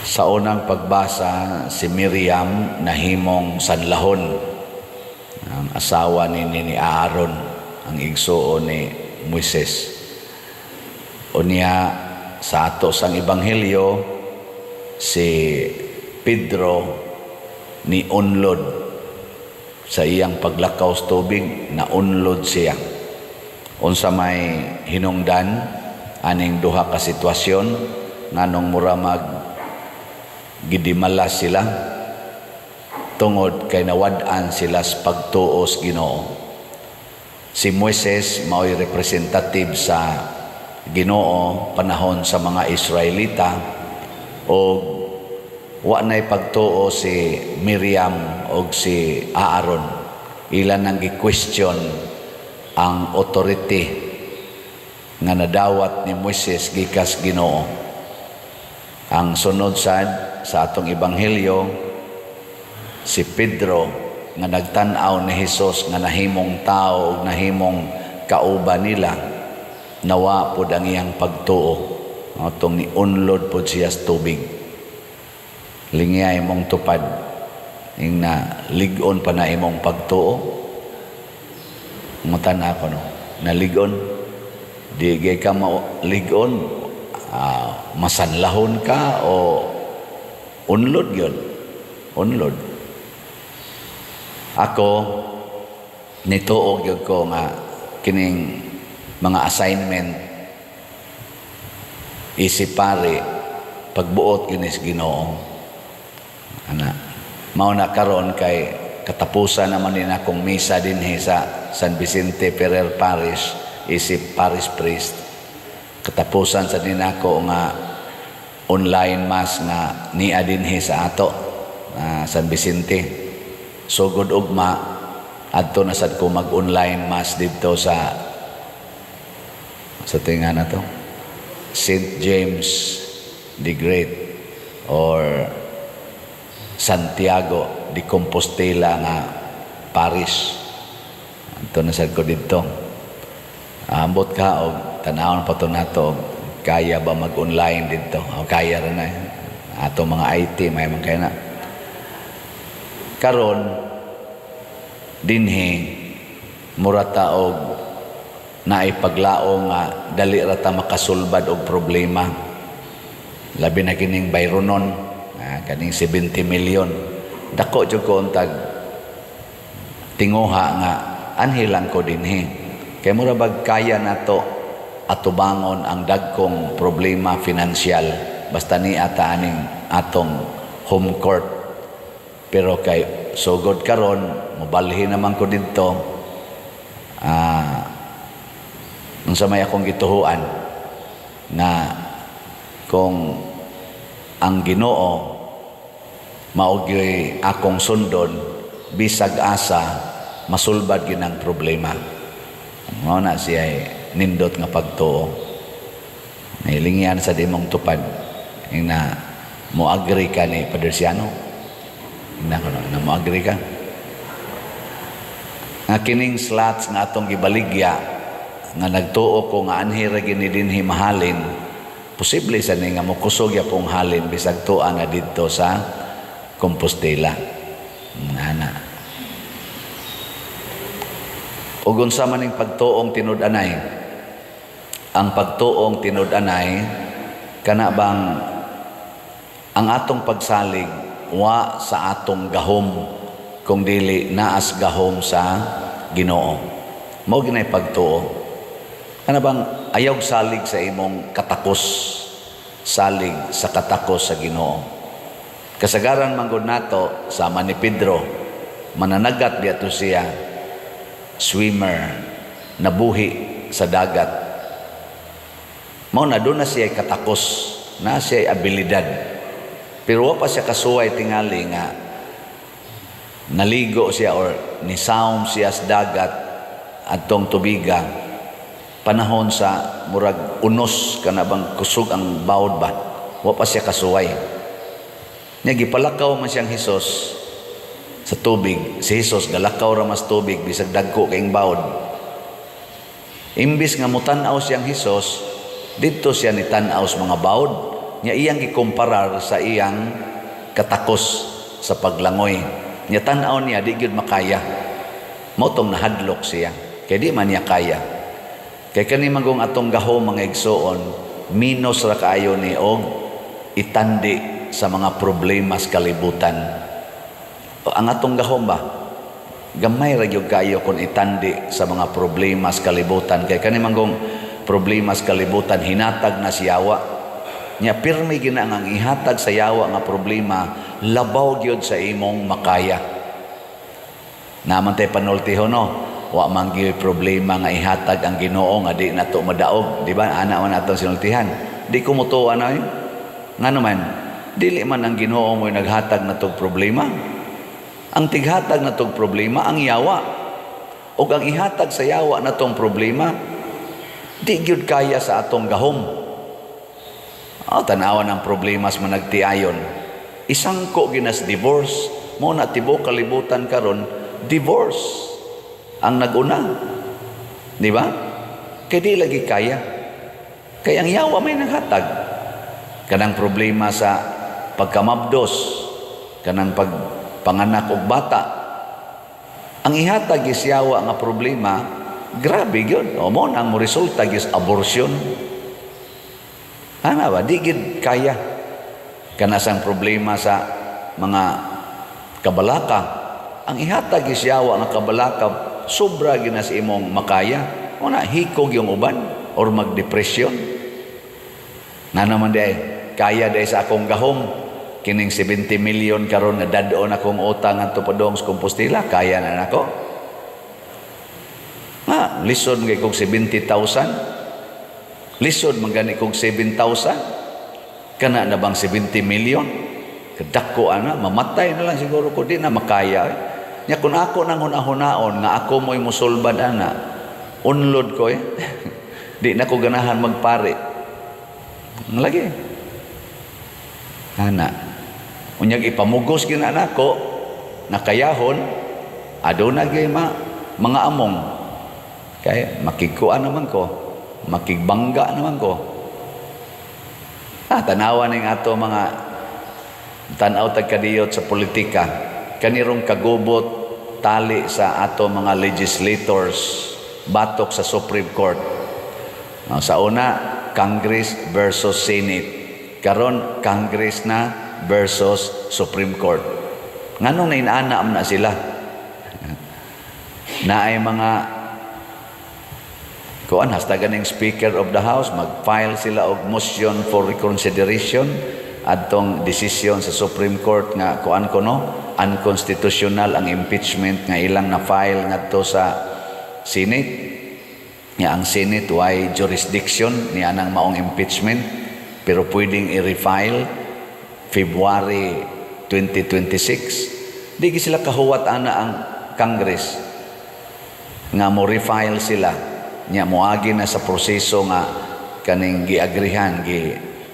Sa unang pagbasa, si Miriam nahimong sanlahon, ang asawa ni Aaron, ang igsuon ni Moises. Unya sa ato sang ebanghelyo, si Pedro ni unlod sa iyang paglakaw sa tubig, naunlod siya. Unsa may hinungdan aning duha ka sitwasyon? Nganong mura mag gidimala sila? Tungod kay nawad-an sila sa pagtuo sa Ginoo. Si Moises mao'y representative sa Ginoo panahon sa mga Israelita, o wa na'y pagtuo si Miriam og si Aaron. Ilan nang gi-question ang authority nga nadawat ni Moises gikas Ginoo. Ang sunod sad sa atong ebanghelyo, si Pedro nga nagtan-aw ni Hesus nga nahimong tao ug nahimong kauban nila, nawa pod ang iyang pagtuo atong niunlod pod siya sa tubig. Lingya imong tupad, ing na lig-on pa na imong pagtuo. Mutan ako, no, naligon di gay ka lig-on, masanlahon ka o unlod yun, unlod. Ako nituo gyud ko nga kining mga assignment isip pare pagbuot gyud sa Ginoo ana. Mao na karon kay katapusan naman din akong misa dinhi sa San Vicente Ferrer Parish isip parish priest. Katapusan sa din ako nga online mass nga nia dinhi sa ato San Vicente. Sugod ugma, adto na sad ko mag-online mass didto sa tinga na to, St. James the Great or Santiago de Compostela nga parish. Adto na sad ko didto. Ambot ka og tan-awon pa to nato, kaya ba mag-online didto? O kaya ra na ato mga IT, may man kaya na. Karon dinhi mura ta og naay paglaom nga dali ra ta makasulbad og problema, labi na kining bayronon, kaning 70 million. Dako jud ko untag tinguha nga anhi lang ko dinhi kay mura bag kaya nato atubangon ang dagkong problema finansyal basta ni ata aning atong home court. Pero kay sugod karon mobalhin naman ko didto, unsa may akong gituhuan nga kung ang Ginoo mao gyoy akong sundon, bisag asa masulbad gyud ang problema. Mao na siya nindot nga pagtuo. Nahilingyan sa dimong tupad na mo agree ka ni Padre Siano na, na mo agree ka nga kining slots nga atong gibaligya, nga nagtuo ko nga anhi ra gini dinhi mahalin, posible sa ni nga mokusog yapong halin bisag tua na didto sa Compostela. Ana, ug unsa man ning pagtuong tinud-anay? Ang pagtuong tinud-anay, kana bang ang atong pagsalig wa sa atong gahom kung dili naas gahom sa Ginoo. Mao ginay pagtuo. Kana bang ayaw salig sa imong katakos, salig sa katakos sa Ginoo. Kasagaran manggod nato, sama ni Pedro, mananagat biya to siya, swimmer, nabuhi sa dagat. Mao na doon na siya katakos, na siya abilidad. Pero wa pa siya kasuway tingali nga naligo siya or nisaom siya sa dagat adtong tubiga panahon sa murag unos, kana bang kusog ang bawod ba, wa pa siya kasuway. Nya gipalakaw man siyang Hesus sa tubig. Si Hesus galakaw ra mas tubig bisag dagko kaing bawod. Imbis nga mutan-aw siyang Hesus, didto siya ni tan-aw sa mga bawod. Nya iyang gikumparar sa iyang katakos sa paglangoy. Nya tan-aw niya, di gyud makaya. Mao tong nahadlok siya. Kay di man niya kaya. Kay kani manggong atong gahom, mga igsoon, minus ra kaayo ni og itandi sa mga problema sa kalibutan. Ang atong gahom ba? Gamay ra gyud kaayo kung itandi sa mga problema sa kalibutan. Kay kani manggong problema sa kalibutan, hinatag na sa yawa. Nya pirmi gina ang ihatag sa yawa nga problema, labaw gyud sa imong makaya. Naman tay panultihon, no? Wa man gyud problema nga ihatag ang Ginoo nga di nato madaog, di ba? Ana man atong sinultihan. Di ko mutuo ana eh. Ngano man, dili man ang Ginoo mo'y naghatag natog problema. Ang tighatag natog problema ang yawa. Ug ang ihatag sa yawa natong problema, di gyud kaya sa atong gahom. Oh, tanawan ang problema sa managtiayon. Isangko ginas divorce, mo na tibuok kalibutan karon divorce ang naguna. Di ba? Kay di lagi kaya. Kay ang yawa may naghatag. Kanang problema sa pagkamabdos, kanang pagpanganak og bata. Ang ihatag is yawa nga problema, grabe gyud. O mo ang mo resulta is abortion. Ana ba? Di gyud kaya. Kanasang problema sa mga kabalaka. Ang ihatag is yawa nga kabalaka, sobra ginas imong makaya. O na, hikog yung uban or magdepresyon. Nga naman di ay, kaya di sa akong gahom, kining 70 million karon nga dad-on akong utang ngadto padung sa Compostela, kaya na nako. Nga, lisod kay kog 70,000. Lisod man gani kog 7,000. Kana na bang 70 million? Kadako ana, mamatay na lang siguro ko, di na makaya. Eh. Nya kung ako nang hunahunaon nga ako mo'y musulbad ana, unlod ko eh. Di na ko ganahan magpare. Lagi. Ana. Unyag ipamugos gina nako nakayahon aduna gyud ma mga among kay makigkuan naman ko, makigbangga naman ko. Ah, tanawa ning ato mga tan-aw tag kadiyot sa politika, kanirong kagubot tali sa ato mga legislators batok sa Supreme Court. Sa una, Congress versus Senate. Karon, Congress na versus Supreme Court. Nganong nainana na sila? Naay mga kuan hasta ganing Speaker of the House, mag-file sila og motion for reconsideration adtong desisyon sa Supreme Court nga kuan kuno unconstitutional ang impeachment nga ilang na file ngadto sa Senate. Nga ang Senate way jurisdiction ni anang maong impeachment, pero pwedeng i-refile February 2026. Di sila kahuwat ana ang Congress nga mo refile sila. Nya moagi na sa proseso nga kaning giagrihan,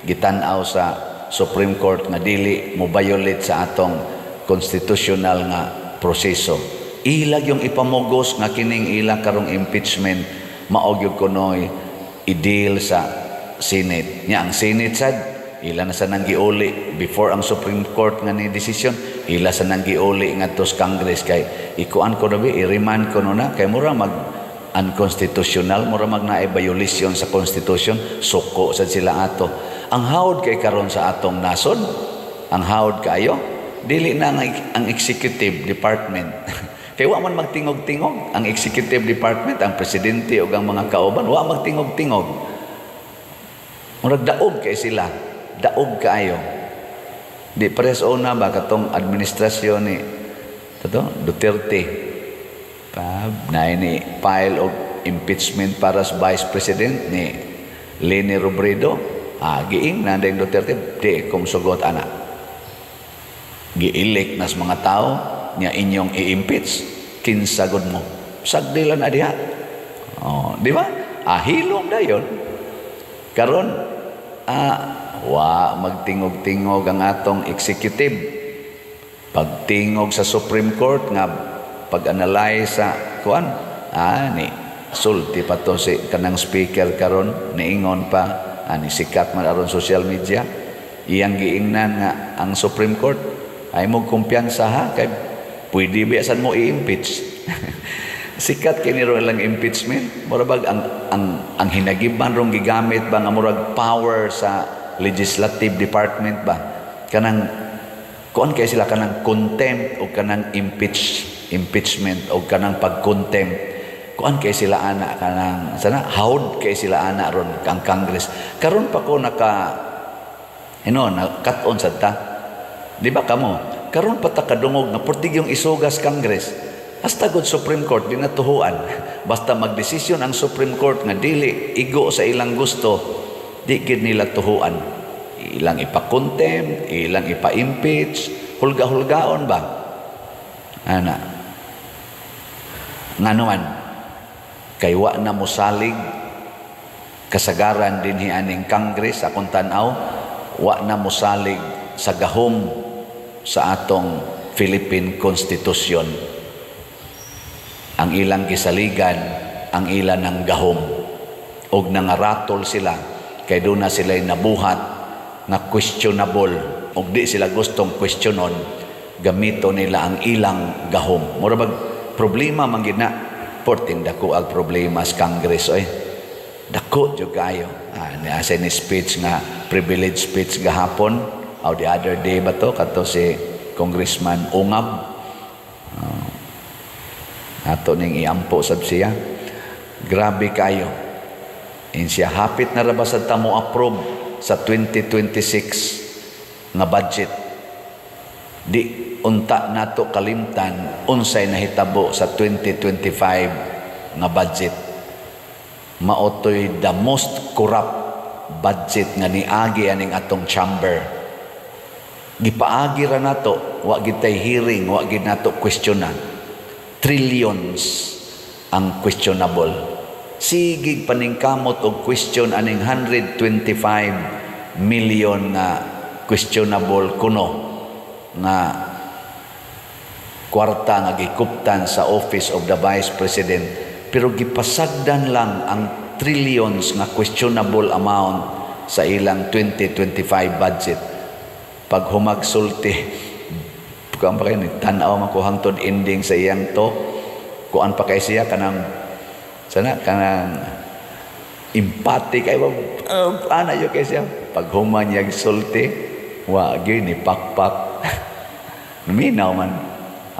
gitan-aw sa Supreme Court nga dili mo violate sa atong constitutional nga proseso. Ilag yung ipamugos nga kining ila karong impeachment mao gyud kunoy i-deal sa Senate. Nya ang Senate sad ila na sa nang giuli before ang Supreme Court nga ni desisyon, ila sa nang giuli ngadto sa Congress kay ikuan ko na bi, i-remand ko na kay mura mag unconstitutional, mura mag naay violation sa constitution, suko sad sila ato. Ang hawod kay karon sa atong nasod, ang hawod kaayo, dili na ang executive department. Kay wa man magtingog-tingog ang executive department, ang presidente ug ang mga kauban, wa magtingog-tingog. Murag daog kay sila, daog kaayo. Di pares una ba katong administrasyon ni tato Duterte. Pa na ni file og impeachment para sa vice president ni Leni Robredo. Ah, giing na ding Duterte, di kung sugot ana. Giilik nas mga tao niya inyong i-impeach, kinsagod mo. Sagdilan na diha. Oh, di ba? Ah, hilom dayon. Karon wa magtingog-tingog ang atong executive. Pagtingog sa Supreme Court nga pag-analyze sa kuan, ni sulti pa to si kanang speaker karon, niingon pa ani sikat man aron social media. Iyang giingnan nga ang Supreme Court ay mo kumpiyansa ha, kay pwede biyasan mo i-impeach. Sikat kini ro lang impeachment. Mura bag ang hinagiban rong gigamit ba nga murag power sa legislative department ba, kanang kuan kay sila, kanang contempt o kanang impeachment o kanang pag-contempt, kuan kay sila ana, kanang sana hawd kay sila ana ron ang Congress. Karon pa ko naka ino na cut-on sad ta, di ba kamo? Karon pa ta kadungog nga portig yung isugas Congress. Hasta gud Supreme Court di natuhuan. Basta magdesisyon ang Supreme Court nga dili igo sa ilang gusto, di gid nila tuhuan. Ilang ipa-contempt, ilang ipa-impeach, hulga-hulgaon ba? Ana. Ngano man, kay wa na mosalig kasagaran dinhi aning Congress, akong tan-aw, wa na mosalig sa gahom sa atong Philippine Constitution. Ang ilang gisaligan, ang ilan ng gahom, og nangaratol sila kay doon na sila nabuhat nga questionable, og di sila gustong questionon, gamito nila ang ilang gahom. Mura bag problema man gid na, porting dako ang problema sa Congress oy. Dako jud kayo. Ni asa ni speech nga privilege speech gahapon o the other day ba to, kadto si Congressman Ungab. Ato ning iampo sab siya. Grabe kayo. In siya hapit na ra ba sad ta mo approve sa 2026 nga budget. Di unta nato kalimtan unsay nahitabo sa 2025 nga budget. Maotoy the most corrupt budget nga niagi aning atong chamber. Gipaagi ra nato, wa gid tay hearing, wa gid nato questiona. Trillions ang questionable. Sigig paningkamot og question aning 125 million nga questionable kuno nga kwarta nga gikuptan sa Office of the Vice President, pero gipasagdan lang ang trillions nga questionable amount sa ilang 2025 budget. Pag humagsulti kuan pa kayo ni tan-aw man ko hangtod ending sa iyang talk, kuan pa kay siya, kanang sana kanang empathic ay ana yo kay siya. Pag human niya sulti, wa gyud ni pakpak, minaw man.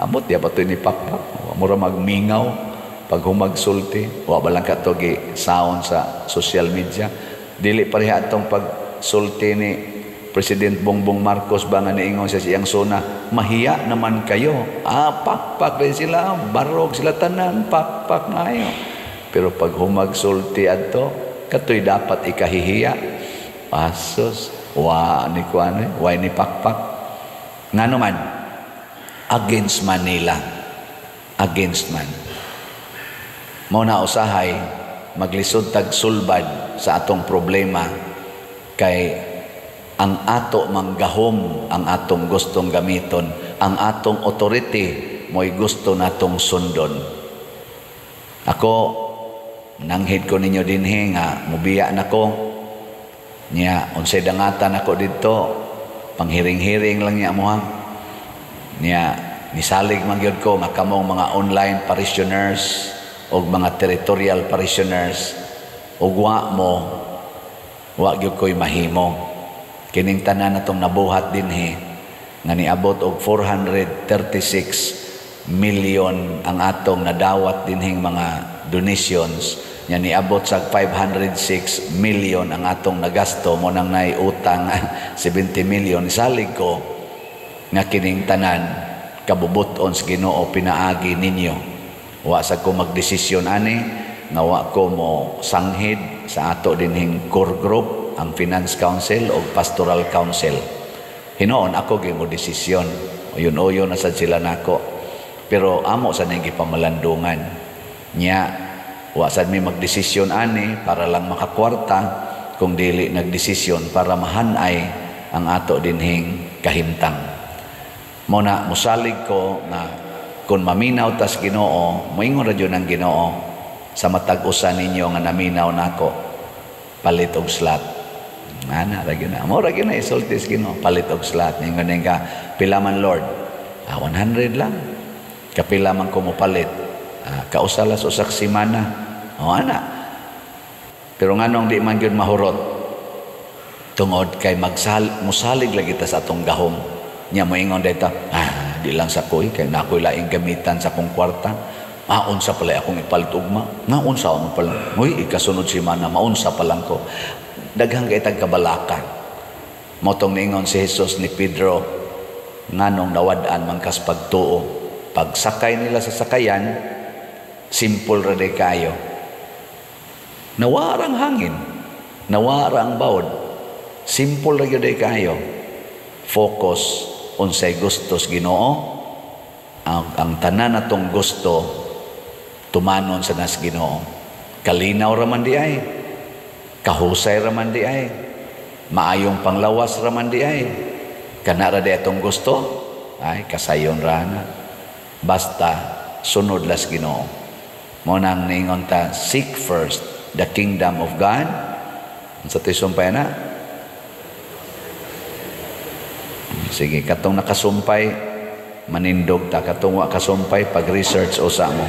Amot diya pa to ni pakpak, mura magmingaw pag humagsulti. Wa ba lang kato gi sound sa social media? Dili pareha atong pagsulti ni President Bongbong Marcos ba nga niingon siya siyang sona, "Mahiya naman kayo." Ah, pakpak rin sila, barog sila tanan, pakpak ngayo. Pero pag humagsulti adto, katoy dapat ikahihiya. Asos, wa ni kuan, eh, wa ni pakpak. Ngano man, against Manila. Against man. Mao na usahay maglisod tag sulbad sa atong problema kay ang ato manggahom ang atong gustong gamiton, ang atong authority mo'y gusto natong sundon. Ako, nanghid ko ninyo dinhi nga mubiya nako niya, unsay dangatan ako didto, panghiring-hiring lang niya mo niya. Nisalig man gyud ko nga kamong mga online parishioners o mga territorial parishioners, ug wa mo, wa gyud ko'y mahimo. Kining tanan natong nabuhat dinhi nga niabot og 436 million ang atong nadawat dinhing mga donations nya, niabot sa 506 million ang atong nagasto mo nang nay utang 70 million. Salig ko nga kining tanan kabubuton sa Ginoo pinaagi ninyo. Wa sa ko magdesisyon ani nga wa ko mo sanghid sa ato dinhing core group, ang Finance Council o Pastoral Council. Hinoon ako gyud mo desisyon. Uyon-uyon na sad sila nako. Pero amo sa ning gipamalandungan. Nya wa sad mi magdesisyon ani para lang makakwarta, kung dili nagdesisyon para mahanay ang ato dinhing kahimtang. Mo na musalig ko nga kung maminaw tas Ginoo, moingon ra jud ang Ginoo sa matag usa ninyo nga naminaw nako, palit og slot. Ana ra gyud na. Mao ra gyud na isulti sa Ginoo. Palit og slot. Ningon ka, "Pila man, Lord?" "Ah, 100 lang." "Kapila man ko mopalit?" "Ah, kausa la sa usa ka semana." O ana. Pero nganong di man gyud mahurot? Tungod kay musalig lagi ta sa atong gahom. Nya moingon dito, "Ah, di lang sa koy, kay naa koy laing gamitan sa akong kwarta. Ah, unsa pala akong ipalit ugma? Nga unsa man pala? Uy, ikasunod semana, maunsa pa lang ko." Daghang kay tag kabalaka. Mao tong niingon si Jesus ni Pedro, "Nganong nawad-an man kas pagtuo?" Pagsakay nila sa sakayan, simple ra day kayo. Nawara ang hangin, nawara ang bawod. Simple ra gyud day kayo. Focus unsay gustos Ginoo. Ang tanan natong gusto tumanon sa nas Ginoo. Kalinaw ra man di ay. Kahusay ra man di ay. Maayong panglawas ra man di ay. Kana ra di atong gusto, ay kasayon ra na. Basta sunod las Ginoo. Mao nang niingon ta, "Seek first the kingdom of God." Unsa to'y sumpay na? Sige, katong nakasumpay, manindog ta. Katong wa kasumpay, pag-research usa mo.